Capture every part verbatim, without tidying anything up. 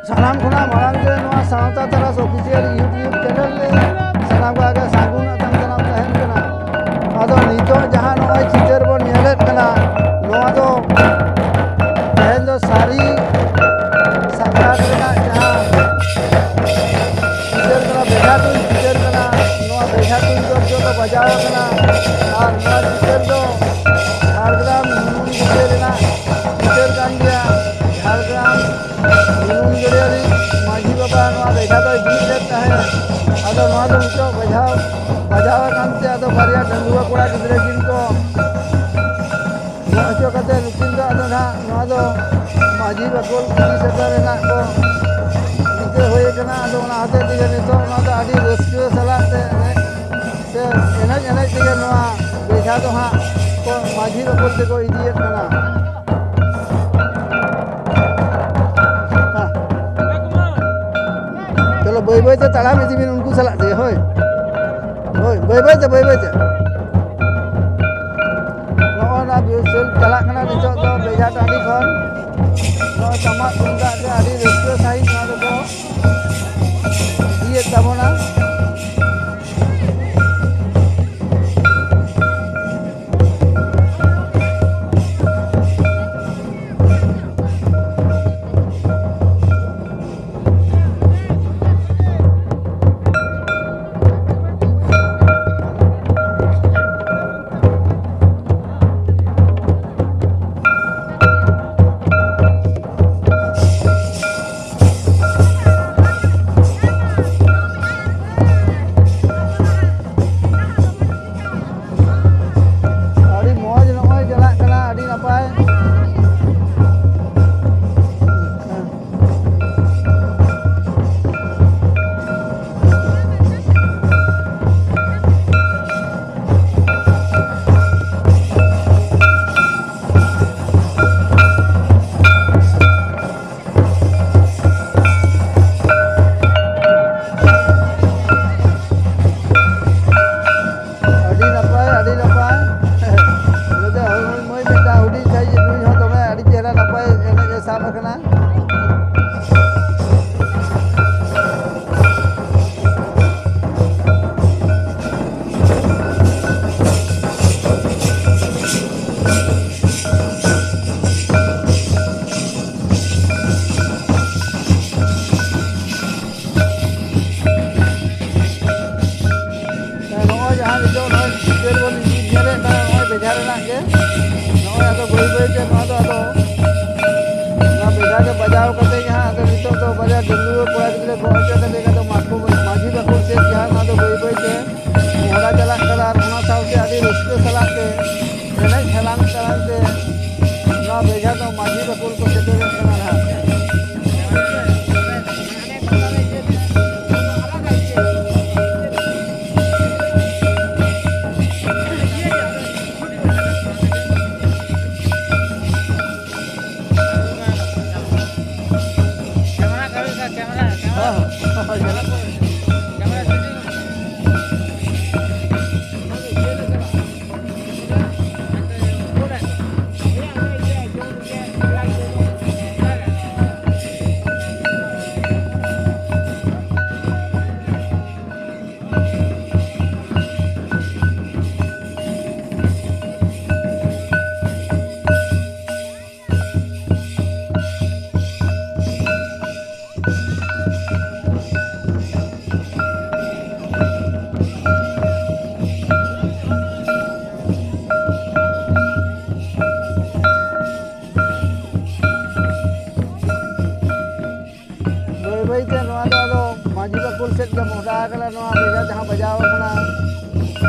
ᱥᱟᱱᱟᱢ ᱠᱷᱚᱱᱟᱜ ᱢᱟᱲᱟᱝ ᱛᱮ ᱱᱚᱣᱟ ᱥᱟᱶᱛᱟ ᱛᱟᱨᱟᱥ ᱚᱯᱷᱤᱥᱤᱭᱟᱞ YouTube ᱪᱮᱱᱮᱞ ᱨᱮ ᱥᱟᱱᱟᱢ ᱠᱚᱣᱟᱜ ᱜᱮ ᱥᱟᱹᱜᱩᱱ ᱟᱛᱟᱝ ᱫᱟᱨᱟᱢ ᱛᱟᱦᱮᱱ ᱠᱟᱱᱟ᱾ ᱟᱫᱚ ᱱᱤᱛᱚᱜ ᱡᱟᱦᱟᱸ ᱱᱚᱜᱼᱚᱭ ᱪᱤᱛᱟᱹᱨ ᱵᱚᱱ ᱧᱮᱞᱮᱫ ᱠᱟᱱᱟ, ᱱᱚᱣᱟ ᱫᱚ ᱛᱮᱦᱮᱧ ᱫᱚ ᱥᱟᱹᱨᱤ ᱥᱟᱠᱨᱟᱛ ᱨᱮᱱᱟᱜ ᱡᱟᱦᱟᱸ ᱪᱤᱛᱟᱹᱨ ᱠᱟᱱᱟ, ᱵᱮᱡᱷᱟ ᱛᱩᱧ ᱪᱤᱛᱟᱹᱨ ᱠᱟᱱᱟ᱾ ᱱᱚᱣᱟ ᱵᱮᱡᱷᱟ ᱛᱩᱧ ᱫᱚ ᱱᱤᱛᱚᱜ ᱫᱚ ᱵᱟᱡᱟᱣ ᱟᱠᱟᱱᱟ᱾ ᱟᱨ ᱱᱚᱣᱟ ᱪᱤᱛᱟᱹᱨ ᱫᱚ ᱡᱷᱟᱲᱜᱨᱟᱢ ᱧᱩᱢ ᱪᱤᱛᱟᱹᱨ ᱨᱮᱱᱟᱜ ᱪᱤᱛᱟᱹᱨ ᱠᱟᱱ ᱜᱮᱭᱟ᱾ ᱡᱷᱟᱲᱜᱨᱟᱢ ᱵᱩᱞᱩᱝ ᱡᱚᱲᱤᱭᱟᱹᱨᱤ ᱢᱟᱹᱡᱷᱤ ᱵᱟᱵᱟ ᱱᱚᱣᱟ ᱵᱮᱡᱷᱟ ᱫᱚᱭ ᱵᱤᱫ ᱞᱮᱫ ᱛᱟᱦᱮᱸᱫ᱾ ᱟᱫᱚ ᱱᱚᱣᱟ ᱫᱚ ᱱᱤᱛᱚᱜ ᱵᱟᱡᱟᱣ, ᱵᱟᱡᱟᱣ ᱟᱠᱟᱱ ᱛᱮ ᱟᱫᱚ ᱵᱟᱨᱭᱟ ᱰᱟᱺᱜᱩᱣᱟᱹ ᱠᱚᱲᱟ ᱜᱤᱫᱽᱨᱟᱹ ᱠᱤᱱ ᱠᱚ ᱜᱚᱜ ᱦᱚᱪᱚ ᱠᱟᱛᱮ ᱱᱩᱠᱤᱱ ᱫᱚ ᱟᱫᱚ ᱱᱟᱦᱟᱜ ᱱᱚᱣᱟ ᱫᱚ ᱢᱟᱹᱡᱷᱤ ᱵᱟᱠᱷᱳᱞ ᱤᱫᱤ ᱥᱮᱴᱮᱨ ᱨᱮᱱᱟᱜ ᱠᱚ ᱨᱤᱠᱟᱹ ᱦᱩᱭ ᱟᱠᱟᱱᱟ᱾ ᱟᱫᱚ ᱚᱱᱟ ᱦᱚᱛᱮᱡ ᱛᱮᱜᱮ ᱱᱤᱛᱚᱜ ᱱᱚᱣᱟ ᱫᱚ ᱟᱹᱰᱤ ᱨᱟᱹᱥᱠᱟᱹ ᱥᱟᱞᱟᱜ ᱛᱮ ᱮᱱᱮᱡ, ᱥᱮ ᱮᱱᱮᱡ ᱮᱱᱮᱡ ᱛᱮᱜᱮ ᱱᱚᱣᱟ ᱵᱮᱡᱷᱟ ᱫᱚ ᱦᱟᱸᱜ ᱠᱚ ᱢᱟᱹᱡᱷᱤ ᱵᱟᱠᱷᱳᱞ ᱛᱮᱠᱚ ᱤᱫᱤᱭᱮᱫ ᱠᱟᱱᱟ᱾ ᱪᱚᱞᱚ, ᱵᱟᱹᱭ ᱵᱟᱹᱭ ᱛᱮ ᱛᱟᱲᱟᱢ ᱤᱫᱤ ᱵᱤᱱ ᱩᱱᱠᱩ ᱥᱟᱞᱟᱜ ᱛᱮ, ᱦᱳᱭ᱾ ᱦᱳᱭ, ᱵᱟᱹᱭ ᱵᱟᱹᱭ ᱛᱮ, ᱵᱟᱹᱭ ᱵᱟᱹᱭ ᱛᱮ᱾ ᱱᱚᱜᱼᱚ ᱱᱟ ᱵᱤᱦᱟᱹᱨ ᱪᱟᱞᱟᱜ ᱠᱟᱱᱟ ᱱᱤᱛᱚᱜ ᱫᱚ ᱵᱮᱡᱷᱟ ᱴᱟᱺᱰᱤ ᱠᱷᱚᱱ᱾ ᱱᱚᱜᱼᱚᱭ ᱴᱟᱢᱟᱠ ᱛᱩᱢᱫᱟᱜ ᱛᱮ ᱟᱹᱰᱤ ᱨᱟᱹᱥᱠᱟᱹ ᱥᱟᱺᱦᱤᱡ ᱱᱚᱣᱟ ᱫᱚᱠᱚ ᱤᱫᱤᱭᱮᱫ ᱛᱟᱵᱚᱱᱟ᱾ ᱟᱹᱰᱤ ᱢᱚᱡᱽ ᱱᱚᱜᱼᱚᱭ ᱪᱟᱞᱟᱜ ᱠᱟᱱᱟ, ᱟᱹᱰᱤ ᱱᱟᱯᱟᱭ᱾ ᱟᱹᱰᱤ ᱱᱟᱯᱟᱭ, ᱟᱹᱰᱤ ᱱᱟᱯᱟᱭ᱾ ᱱᱚᱰᱮ ᱦᱩᱰᱤᱧ ᱢᱟᱹᱭ ᱢᱤᱫᱴᱟᱝ ᱦᱩᱰᱤᱧ ᱥᱟᱺᱦᱤᱡ, ᱱᱩᱭ ᱦᱚᱸ ᱫᱚᱢᱮ ᱟᱹᱰᱤ ᱪᱮᱦᱨᱟ ᱱᱟᱯᱟᱭ ᱮᱱᱮᱡ ᱮ ᱥᱟᱵ ᱟᱠᱟᱱᱟ᱾ ᱥᱟᱡᱟᱣ ᱠᱟᱛᱮ ᱜᱮ ᱦᱟᱸᱜ ᱟᱫᱚ ᱱᱤᱛᱚᱜ ᱫᱚ ᱵᱟᱨᱭᱟ ᱰᱟᱺᱜᱩᱣᱟᱹ ᱠᱚᱲᱟ ᱜᱤᱫᱽᱨᱟᱹ ᱜᱚᱜ ᱦᱚᱪᱚ ᱠᱟᱛᱮ ᱜᱮ ᱟᱫᱚ ᱢᱟᱠᱚ ᱢᱟᱹᱡᱷᱤ ᱵᱟᱠᱷᱳᱞ ᱥᱮᱫ ᱜᱮ ᱦᱟᱸᱜ ᱱᱚᱣᱟ ᱫᱚ ᱵᱟᱹᱭ ᱵᱟᱹᱭ ᱛᱮ ᱢᱚᱦᱰᱟ ᱪᱟᱞᱟᱜ ᱠᱟᱱᱟ᱾ ᱟᱨ ᱚᱱᱟ ᱥᱟᱶᱛᱮ ᱟᱹᱰᱤ ᱨᱟᱹᱥᱠᱟᱹ ᱥᱟᱞᱟᱜ ᱛᱮ ᱮᱱᱮᱡ ᱥᱮᱨᱮᱧ ᱛᱟᱞᱟᱛᱮ ᱱᱚᱣᱟ ᱵᱮᱡᱷᱟ ᱫᱚ ᱢᱟᱹᱡᱷᱤ ᱵᱟᱠᱷᱳᱞ ᱠᱚ ᱥᱮᱴᱮᱨᱮᱫ ᱠᱟᱱᱟ ᱦᱟᱸᱜ᱾ ᱵᱟᱹᱭ ᱵᱟᱹᱭ ᱛᱮ ᱱᱚᱣᱟ ᱫᱚ ᱟᱫᱚ ᱢᱟᱹᱡᱷᱤ ᱵᱟᱠᱷᱳᱞ ᱥᱮᱫ ᱜᱮ ᱢᱚᱦᱰᱟ ᱟᱠᱟᱱᱟ᱾ ᱱᱚᱣᱟ ᱵᱮᱡᱷᱟ ᱡᱟᱦᱟᱸ ᱵᱟᱡᱟᱣ ᱟᱠᱟᱱᱟ,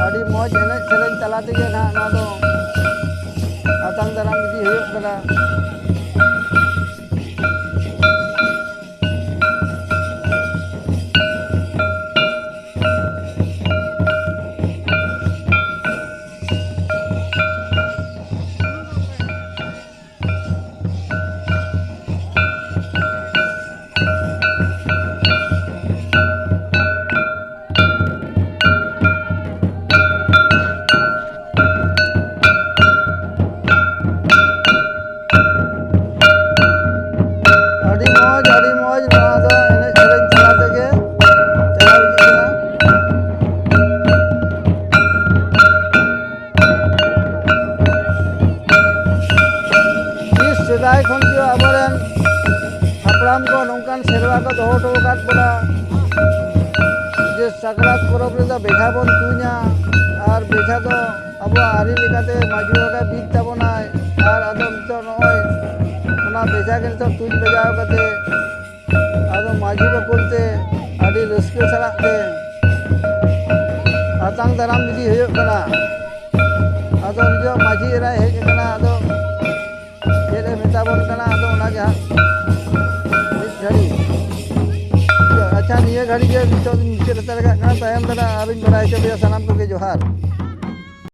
ᱟᱹᱰᱤ ᱢᱚᱡᱽ ᱮᱱᱮᱡ ᱥᱮᱨᱮᱧ ᱛᱟᱞᱟ ᱛᱮᱜᱮ ᱱᱟᱦᱟᱜ ᱱᱚᱣᱟ ᱫᱚ ᱟᱛᱟᱝ ᱫᱟᱨᱟᱢ ᱤᱫᱤ ᱦᱩᱭᱩᱜ ᱠᱟᱱᱟ᱾ ᱟᱹᱰᱤ ᱢᱚᱡᱽ, ᱟᱹᱰᱤ ᱢᱚᱡᱽ᱾ ᱱᱚᱣᱟ ᱫᱚ ᱮᱱᱮᱡ ᱥᱮᱨᱮᱧ ᱛᱟᱞᱟ ᱛᱮᱜᱮ ᱪᱟᱞᱟᱣ ᱤᱫᱤᱜ ᱠᱟᱱᱟ᱾ ᱛᱤᱥ ᱥᱮᱫᱟᱭ ᱠᱷᱚᱱ ᱜᱮ ᱟᱵᱚᱨᱮᱱ ᱦᱟᱯᱲᱟᱢ ᱠᱚ ᱱᱚᱝᱠᱟᱱ ᱥᱮᱨᱣᱟ ᱠᱚ ᱫᱚᱦᱚ ᱦᱚᱴᱚ ᱟᱠᱟᱫ ᱵᱚᱱᱟ ᱡᱮ ᱥᱟᱠᱨᱟᱛ ᱯᱚᱨᱚᱵᱽ ᱨᱮᱫᱚ ᱵᱮᱡᱷᱟ ᱵᱚᱱ ᱛᱩᱧᱟ᱾ ᱟᱨ ᱵᱮᱡᱷᱟ ᱫᱚ ᱟᱵᱚᱣᱟᱜ ᱟᱹᱨᱤ ᱞᱮᱠᱟᱛᱮ ᱢᱟᱹᱡᱷᱤ ᱵᱟᱵᱟ ᱵᱤᱫ ᱛᱟᱵᱚᱱᱟᱭ᱾ ᱟᱨ ᱟᱫᱚ ᱱᱤᱛᱚᱜ ᱱᱚᱜᱼᱚᱭ ᱵᱮᱡᱷᱟ ᱜᱮ ᱱᱤᱛᱚᱜ ᱛᱩᱧ ᱵᱟᱡᱟᱣ ᱠᱟᱛᱮ ᱟᱫᱚ ᱢᱟᱹᱡᱷᱤ ᱵᱟᱠᱷᱳᱞ ᱛᱮ ᱟᱹᱰᱤ ᱨᱟᱹᱥᱠᱟᱹ ᱥᱟᱞᱟᱜ ᱛᱮ ᱟᱛᱟᱝ ᱫᱟᱨᱟᱢ ᱤᱫᱤ ᱦᱩᱭᱩᱜ ᱠᱟᱱᱟ᱾ ᱟᱫᱚ ᱱᱤᱛᱚᱜ ᱢᱟᱹᱡᱷᱤ ᱮᱨᱟᱭ ᱦᱮᱡ ᱟᱠᱟᱱᱟ, ᱟᱫᱚ ᱪᱮᱫ ᱮ ᱢᱮᱛᱟ ᱵᱚᱱ ᱠᱟᱱᱟ, ᱟᱫᱚ ᱚᱱᱟ ᱜᱮ ᱦᱟᱸᱜ ᱢᱤᱫ ᱜᱷᱟᱹᱲᱤ᱾ ᱟᱪᱪᱷᱟ, ᱱᱤᱭᱟᱹ ᱜᱷᱟᱹᱲᱤ ᱜᱮ ᱱᱤᱛᱚᱜ ᱫᱚᱧ ᱢᱩᱪᱟᱹᱫ ᱦᱟᱛᱟᱲ ᱠᱟᱜ ᱠᱟᱱᱟ, ᱛᱟᱭᱚᱢ ᱫᱟᱨᱟ ᱟᱨᱚᱧ ᱵᱟᱲᱟᱭ ᱦᱚᱪᱚ ᱯᱮᱭᱟ ᱥᱟᱱᱟᱢ ᱠᱚᱜᱮ ᱡᱚᱦᱟᱨ᱾